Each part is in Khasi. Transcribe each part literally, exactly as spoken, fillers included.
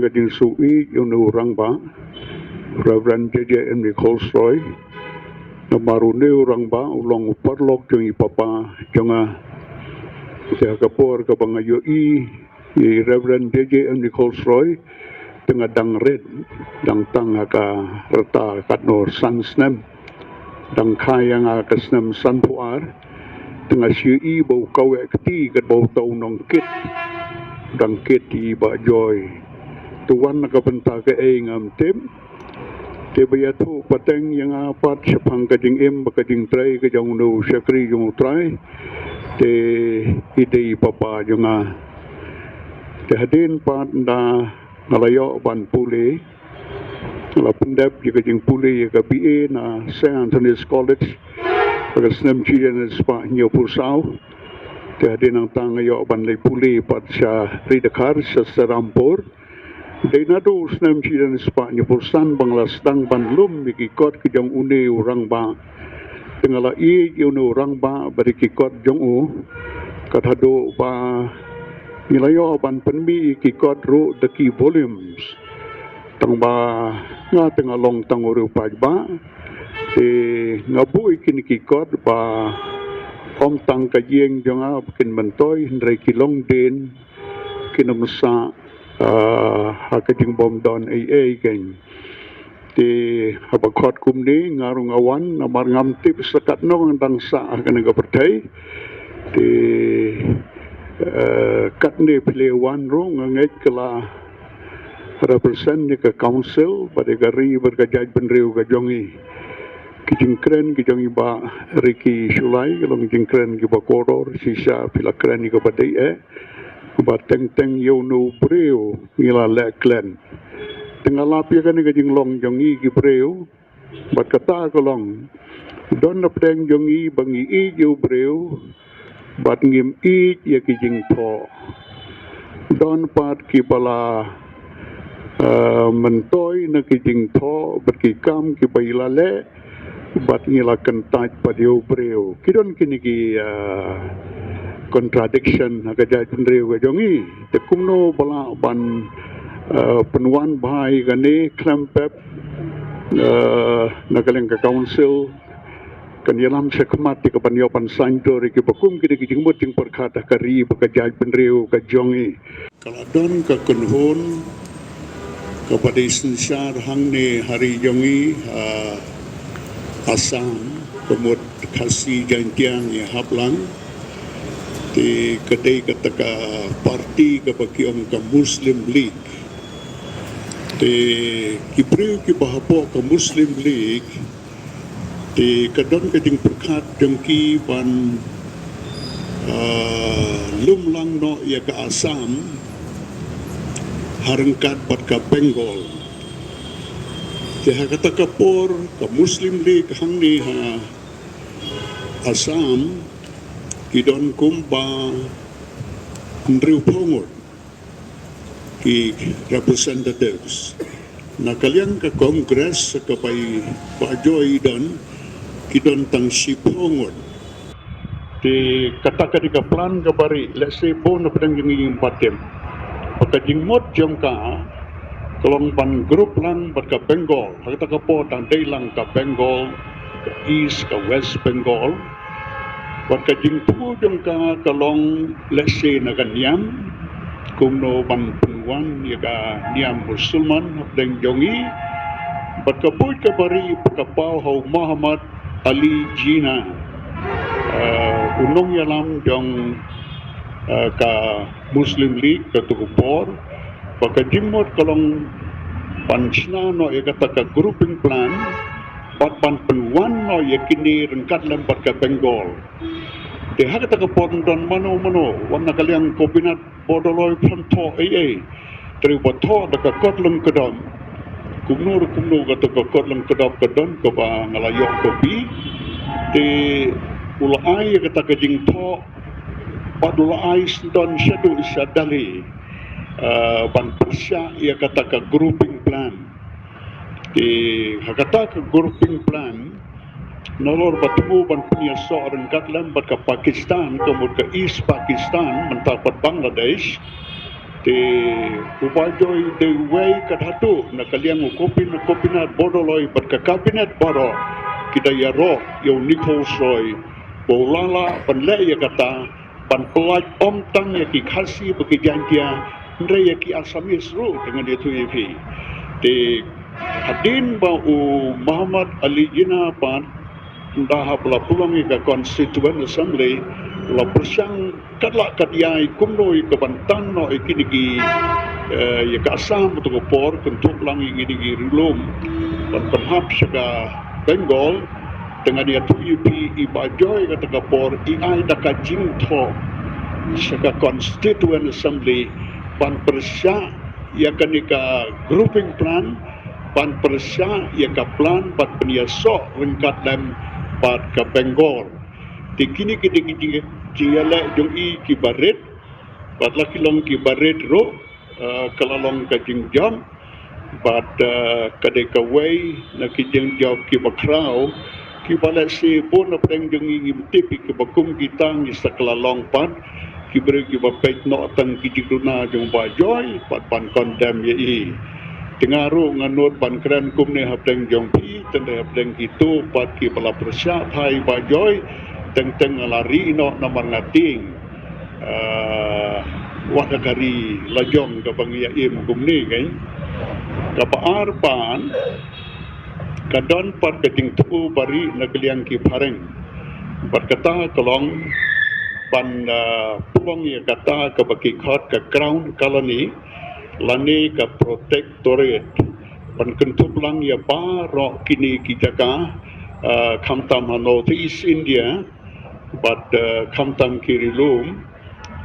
Ka jingsngewsih ïa une u rangbah, Reverend J J M Nichols Roy. Namar une u rangbah u long u paralok jong i papa jong nga. Te ha ka por kaba nga ïohi ïa i Reverend J J M Nichols Roy, te nga dang rit, dang tang ha ka rta katno san snem. Dang kha ïa nga ka snem sanphew ar. Te nga shu ïohi ba u kaweh kti katba uta u nongkit. Dang kit ïa i Bah Joy. Te wan na ka bynta kaei ngam tip. Te ba ïathuh pateng ïa nga pat shaphang ka jingim bad ka jingtrei ka jong une u shakri jong U Trai, te i dei i papa jong nga. Te hadien pat ynda nga la ïoh ban pule, nga la pyndep ïa ka jingpule ïa ka B A na Saint Anthony's College ha ka snem shi hajar spah hynñiewphew saw. Te hadien nangta nga ïoh ban leit pule pat sha Ri Dkhar, sha Serampore. Dei naduh u snem shi hajar spah hynñiewphew san ba nga la sdang ban lum ïa ki kot ki jong une u rangbah. Te nga la ïeit ïa une u rangbah bad ïa ki kot jong u. Kat haduh ba ngi la ïoh ban pynmih ïa ki kot ruh da ki volumes. Tang ba nga te nga long tang u riewpaidbah. Te nga buh ïa kine ki kot ba ym tang ka ïing jong nga ba kin myntoi, hynrei ki longdien kin ym sah, ah, ha ka jingbymdon ei ei kein. Te haba khot kumne nga ruh nga wan, namar ngam tip sa katno ngan dang sah ha kane ka pyrthei. Te, eh, katne phi la wan ruh nga ngeit ka la represent ïa ka council bad ïa ka ri bad ka jaitbynriew ka jong ngi. Ki jingkren ki jong i Bah Ricky Shullai ki long jingkren kiba kordor, shisha phi la kren ïa kaba dei eh. Ba teng teng ïa une u briew ngi la leh klet. Te nga lap ïa kane ka jinglong jong ngi ki briew, bad kata ka long, don na pdeng jong ngi ba ngi ïeit ïa u briew bad ngim ïeit ïa ki jingthoh. Don pat kiba la, eh, myntoi na ki jingthoh bad ki kam kiba i la leh, bad ngi la kyntait pat ïa u briew. Ki don kine ki, eh, contradiction ha ka jaitbynriew ka jong ngi. Te kumno ba lah ban, eh, pynwan bha ïa kane khlem pep, eh, na ka liang ka council kan ïalam shakhmat ïa ka ban ïoh ban saiñdur ïa kiba kum kine ki jingmut jingpyrkhat ha ka ri bad ka jaitbynriew ka jong ngi. Ka la don ka kynhun kaba dei synshar hangne ha ri jong ngi, ha Assam, ka mut Khasi Jaintia ïa hap lang. Te ka dei kata ka party kaba ki ong ka Muslim League. Te ki briew kiba hapoh ka Muslim League, te ka don ka jingpyrkhat jong ki ban, ah, lum lang noh ïa ka Assam ha ryngkat bad ka Bengal. Te ha kata ka por ka Muslim League hangne ha Assam ki don kumba hynriewphew ngut ki representatives. Na ka liang ka Congress kaba i Bah Joy i don, ki don tang shiphew ngut. Te kata ka dei ka plan kaba rieh, lehse bun na pdeng jong ngi ngim pat tip. Ba ka jingmut jong ka ka long ban group lang bad ka Bengal. Ha kata ka por dang dei lang ka Bengal, ka East, ka West Bengal. Bad ka jingthmu jong ka ka long lehse na ka niam, kumno ban pynwan ïa ka niam Musulman hapdeng jong ngi. Bad ka buit kaba rieh pat ka paw ha u Muhammad Ali Jinnah, eh, u nongïalam jong, eh, ka Muslim League kato ka por. Ba ka jingmut ka long ban shna noh ïa kata ka grouping plan bad ban pynwan noh ïa kine ryngkat lem bad ka Bengal. Te ha kata ka por don mano mano wat na ka liang cabinet ba u la ïoh ban thoh ei ei. Te u ba thoh da ka kot lyngkdop. Kumno re kumno kata ka kot lyngkdop ka don kaba nga la ïoh copy. Te u la ai ïa kata ka jingthoh bad u la ai syndon shaduh sha Delhi, eh, ban pyrshah ïa kata ka grouping plan. Te ha kata ka grouping plan, nalor ba thmu ban pynïasoh ryngkat lem bad ka Pakistan, ka mut ka East Pakistan, mynta pat Bangladesh. Te u Bah Joy dei uwei katto katne na ka liang u Gopinath, Gopinath Bordoloi bad ka kabinet baroh ki da ïaroh ïa u Nichols Roy ba u la lah ban leh ïa kata, ban pyllait ym tang ïa ki Khasi bad ki Jaiñtia, hynrei ïa ki Assamese ruh, te ngan ïathuh ïa phi. Te hadien ba u Muhammad Ali Jinnah pat, ynda haba la pynlong ïa ka Constituent Assembly, la pyrshang katba lah katba ïai kumno ïa ka ban tan noh ïa kine ki, eh, ïa ka Assam ha kato ka por, kynthup lang ïa kine ki ri lum ban pynhap sha ka Bengal. Te ngan ïathuh ïa phi, i Bah Joy kato ka por i ai da ka jingthoh sha ka Constituent Assembly ban pyrshah ïa kane ka grouping plan, ban pyrshah ïa ka plan ban pynïasoh ryngkat lem bad ka Bengal. Te kine ki dei ki jing, jingïaleh jong i kiba rit, bad la ki long kiba rit ruh, eh, ka la long ka jingjop, bad, eh, ka dei kawei na ki jingjop kiba khraw, kiba lehse bun na pdeng jong ngi ngim tip ïa kiba kum kita, ngi sa kylla long pat ki briew kiba peit noh tang ki jingduna jong u Bah Joy bad ban condemn ïa i. Te nga ruh nga nud ban kren kumne hapdeng jong phi, tang dei hapdeng kito pat kiba la pyrshah phai Bah Joy, teng teng nga la ri noh namar nga tieng, eh, wat ha ka ri lajong kaba ngi ïa im kumne, kan. Kaba ar pat, ka don pat ka jingthmu ba ri na ka liang ki phareng. Bad kata ka long ban, ah, pynlong ïa kata kaba ki khot ka Crown Colony lane ka Protectorate, ban kynthup lang ïa baroh kine ki jaka, ah, khamtam ha North East India bad, ah, khamtam ki ri lum,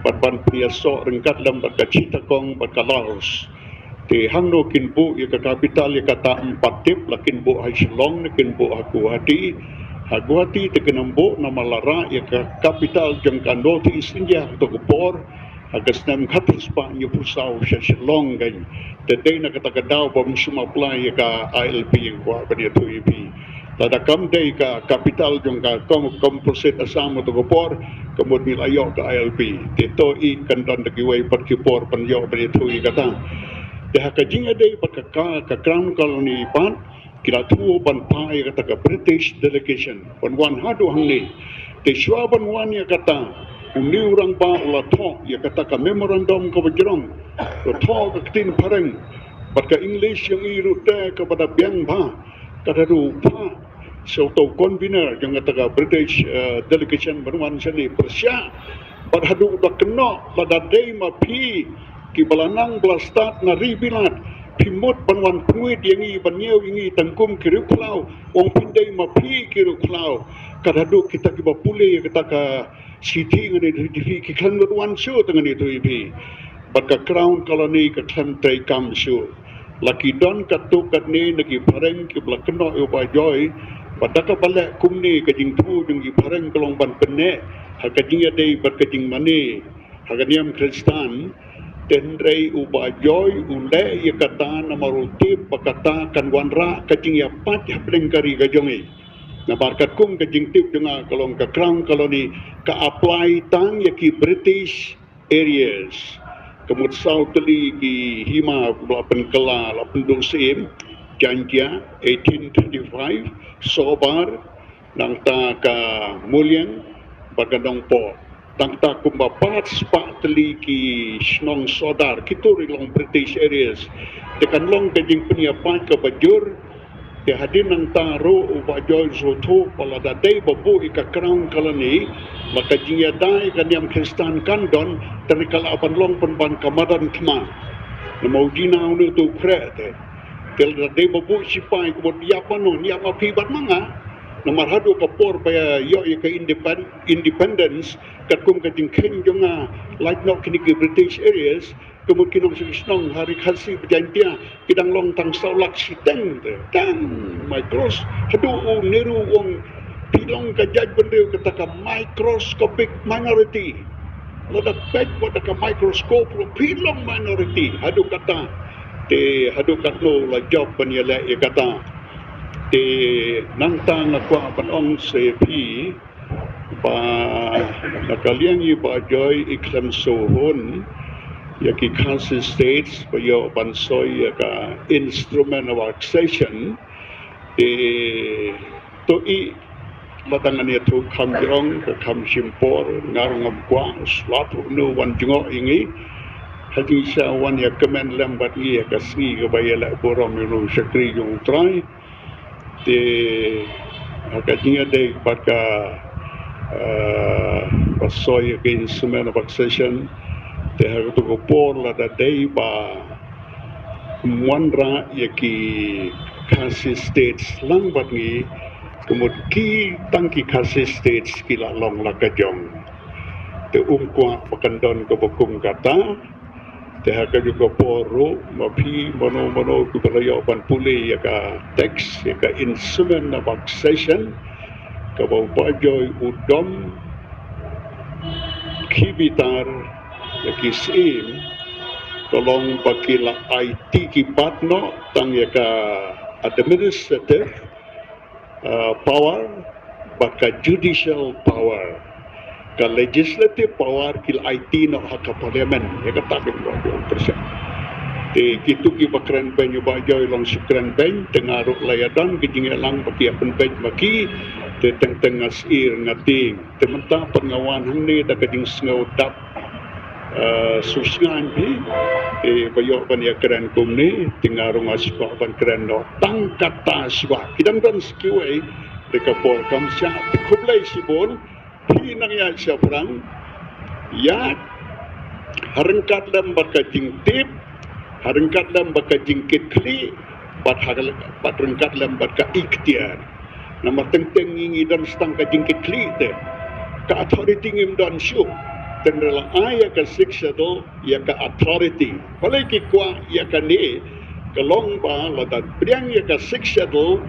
bad ban pynïasoh ryngkat lem bad ka Chittagong bad ka Laos. Te hangno kin buh ïa ka capital ïa kata ym pat tip, la kin buh ha Shillong ne kin buh ha Guwahati. Ha Guwahati te kin ym buh namar la rah ïa ka capital jong ka North East India ha kato ka por ha ka snem khatphewspah hynñiewphew saw sha Shillong, kan. Te dei na kata ka daw ba ym shym apply ïa ka I L P, nga kwah ban ïathuh ïa phi. Lada kam dei ka capital jong ka Composite Assam ha kato ka por, ka mut ngi la ïoh ka I L P. Te to i kan don da kiwei pat ki por ban ïoh ban ïathuh ïa kata. Te ha ka jingïadei bad ka, ka, ka Crown Colony pat, ki la thmu ban phah ïa kata ka British delegation ban wan haduh hangne. Te shuwa ban wan ïa kata, une u rangbah u la thoh ïa kata ka memorandum kaba jrong, u la thoh ka ktien phareng bad ka English jong i ruh te kaba da biang bha. Kata ruh u phah sha uto u convener jong kata ka British, eh, delegation ban wan shane pyrshah. Bad haduh ba kynnoh, lada dei ma phi kiba la nang ba la stad na ri bilat, phi mut ban wan pynwit ïa ngi, ban ñiew ïa ngi tang kum ki riewkhlaw, u ong phin dei ma phi ki riewkhlaw. Kat haduh kita kiba pule ïa kata ka shithi ngan ïathuh ïa phi, ki khlem lut wan shuh, te ngan ïathuh ïa phi. Bad ka Crown Colony ka khlem treikam shuh. La ki don katto katne na ki phareng kiba la kynnoh ïa u Bah Joy ba da kaba leh kumne, ka jingthmu jong ki phareng ka long ban pynneh ha ka jingïadei bad ka jingmane ha ka niam Khristan. Te hynrei u Bah Joy u leh ïa kata namar u tip ba kata kan wanrah ka jingïapait hapdeng ka ri ka jong i. Namar katkum ka jingtip jong nga, ka long ka Crown Colony ka apply tang ïa ki British areas. Ka mut saw tylli ki hima ba la pynkylla, la pynduh syiem: Jaintia, eighteen thirty-five, Sohbar, nangta ka Muliang bad ka Nongpoh. Nangta kumba pat spah tylli ki shnong sordar, kito ruh long British areas. Te kan long ka jingpynïapait kaba jur. Te hadien nangta ruh u Bah Joy u sngewthuh ba lada dei ba buh ïa ka Crown Colony, ma ka jingïada ïa ka niam Khristan kan don, te ka lah ban long pynban ka madan thma. Namar u Jinnah u ne uto u khreh te. Te lada dei ba buh shipai, ka mut ïa phi, ïa ma phi bad ma nga. Namar haduh ka por ba ïoh ïa ka independ-, independence, katkum ka jingkheiñ jong nga, lait noh kine ki British areas, ka mut ki nongshong shnong ha ri Khasi bad Jaintia ki dang long tang saw lak shiteng te. Tang micros, haduh u Nehru u ong, phi long ka jaitbynriew kata ka microscopic minority. Lada peit wat da ka microscope ruh phi long minority. Haduh kata, te haduh katno la jop ban ïaleh ïa kata. Te nangta nga kwah ban ong sha phi ba na ka liang i Bah Joy i khlem sngewhun ïa ki Khasi States ba ïoh ban soi ïa ka Instrument of Accession. Te to i ba tang ngan ïathuh kham jrong, ka kham shim por, nga ruh ngam kwah shuwa thuh no wan jngoh ïa ngi. Ha jingshisha wan ïa kmen lem bad ngi ïa ka sngi kaba ïaleh burom ïa u shakri jong U Trai. Te ha ka jingïadei bad ka, eh, ba soi ïa ka Instrument of Accession, te ha kato ka por lada dei ba ym wanrah ïa ki Khasi States lang bad ngi, ka mut ki tang ki Khasi States ki la long la ka jong. Te ym kwah ba kan don kaba kum kata. Te ha kajuh ka por ruh, ma phi mano mano kiba la ïoh ban pule ïa ka text, ïa ka Instrument of Accession, kaba u Bah Joy u dom khie bitar ïa ki syiem, ka long ba ki la aiti ki bat noh tang ïa ka administrative, uh, power bad ka judicial power. Ka legislative power ki la aiti noh ha ka parliament, ïa kata ba ngi kwah ban pyrshang. Te kito kiba kren beiñ, u Bah Joy u long shu kren beiñ, te nga ruh la ïadon ka jingïalang ba ki ïa pynbeiñ ma ki, te teng teng nga syier nga tieng. Te mynta pat nga wan hangne da ka jingsngew dap, eh, sngewsih phi, te ba ïoh ban ïa kren kumne, te nga ruh nga shu kwah ban kren noh tang kata shuwa. Ki dang don sa kiwei, te ka por kam shah, te khublei shibun, phi nang ïaid shaphrang, ïaid ha ryngkat lem bad ka jingtip, ha ryngkat lem bad ka jingkitkhlieh, bad ha, bad ryngkat lem bad ka iktiar. Namar teng teng ngi ngi don sa tang ka jingkitkhlieh te. Ka authority ngim don shuh. Te hynrei la ai ïa ka Sixth Schedule ïa ka authority. Balei ki kwah ïa kane? Ka long ba lada pdiang ïa ka Sixth Schedule,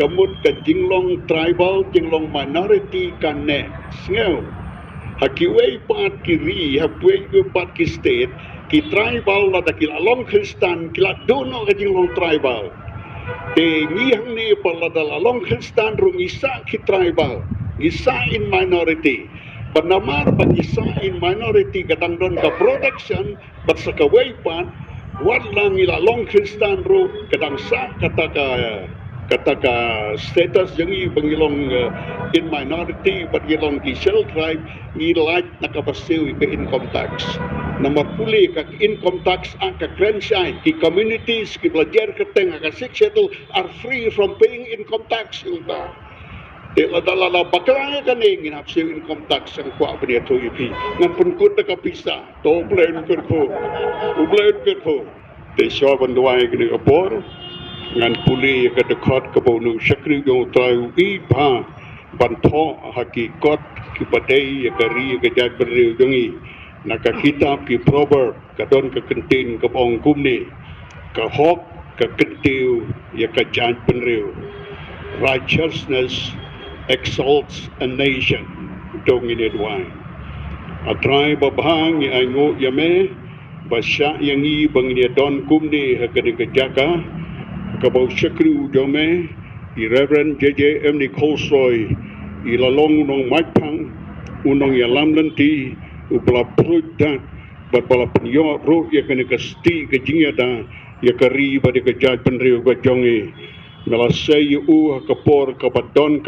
ka mut ka jinglong tribal, jinglong minority kan neh. Sngew. Ha kiwei pat ki ri, ha kiwei pat ki state, ki tribal lada ki la long Khristan, ki la duh noh ka jinglong tribal. Te ngi hangne pat lada la long Khristan ruh ngi sah ki tribal, ngi sah in minority. Bad namar ba ngi sah in minority ka dang don ka protection, bad sa kawei pat, wat la ngi la long Khristan ruh, ka dang sah kata ka, kata ka status jong ngi ba ngi long, eh, in minority, bad ngi long ki Scheduled Tribe, ngi lait na kaba siew ïa ka income tax. Namar pule ka Income Tax Act ka kren shai, ki communities kiba la jer kyrteng ha ka Sixth Schedule are free from paying income tax, ong ta. Te lada la, la bakla ïa kane ngin hap siew income tax, nga kwah ban ïathuh ïa phi. Ngan pynkut da ka pisa. To U Blei un kyrkhu. U Blei un kyrkhu. Te shuwa ban duwai kane ka por, ngan pule ïa ka dkhot kaba une u shakri jong U Trai u ai bha ban thoh ha ki kot kiba dei ïa ka ri ïa ka jaitbynriew jong ngi. Na ka kitab ki Proverb ka don ka kyntien kaba ong kumne: Ka hok ka kyntiew ïa ka jaitbynriew. Righteousness exalts a nation. To ngin ïa duwai. A Trai babha, ngi ainguh ïa me ba shah ïa ngi ba ngin ïa don kumne ha kane ka jaka kaba u shakri u jong me, i Reverend J J M Nichols Roy, i la long u nongmait phang, u nongïalam lynti, uba la pruid dak bad ba la pynïoh ruh ïa kane ka stieh ka jingïada ïa ka ri bad ïa ka jaitbynriew ka jong ngi. Me la sei ïa u ha ka por kaba donkam.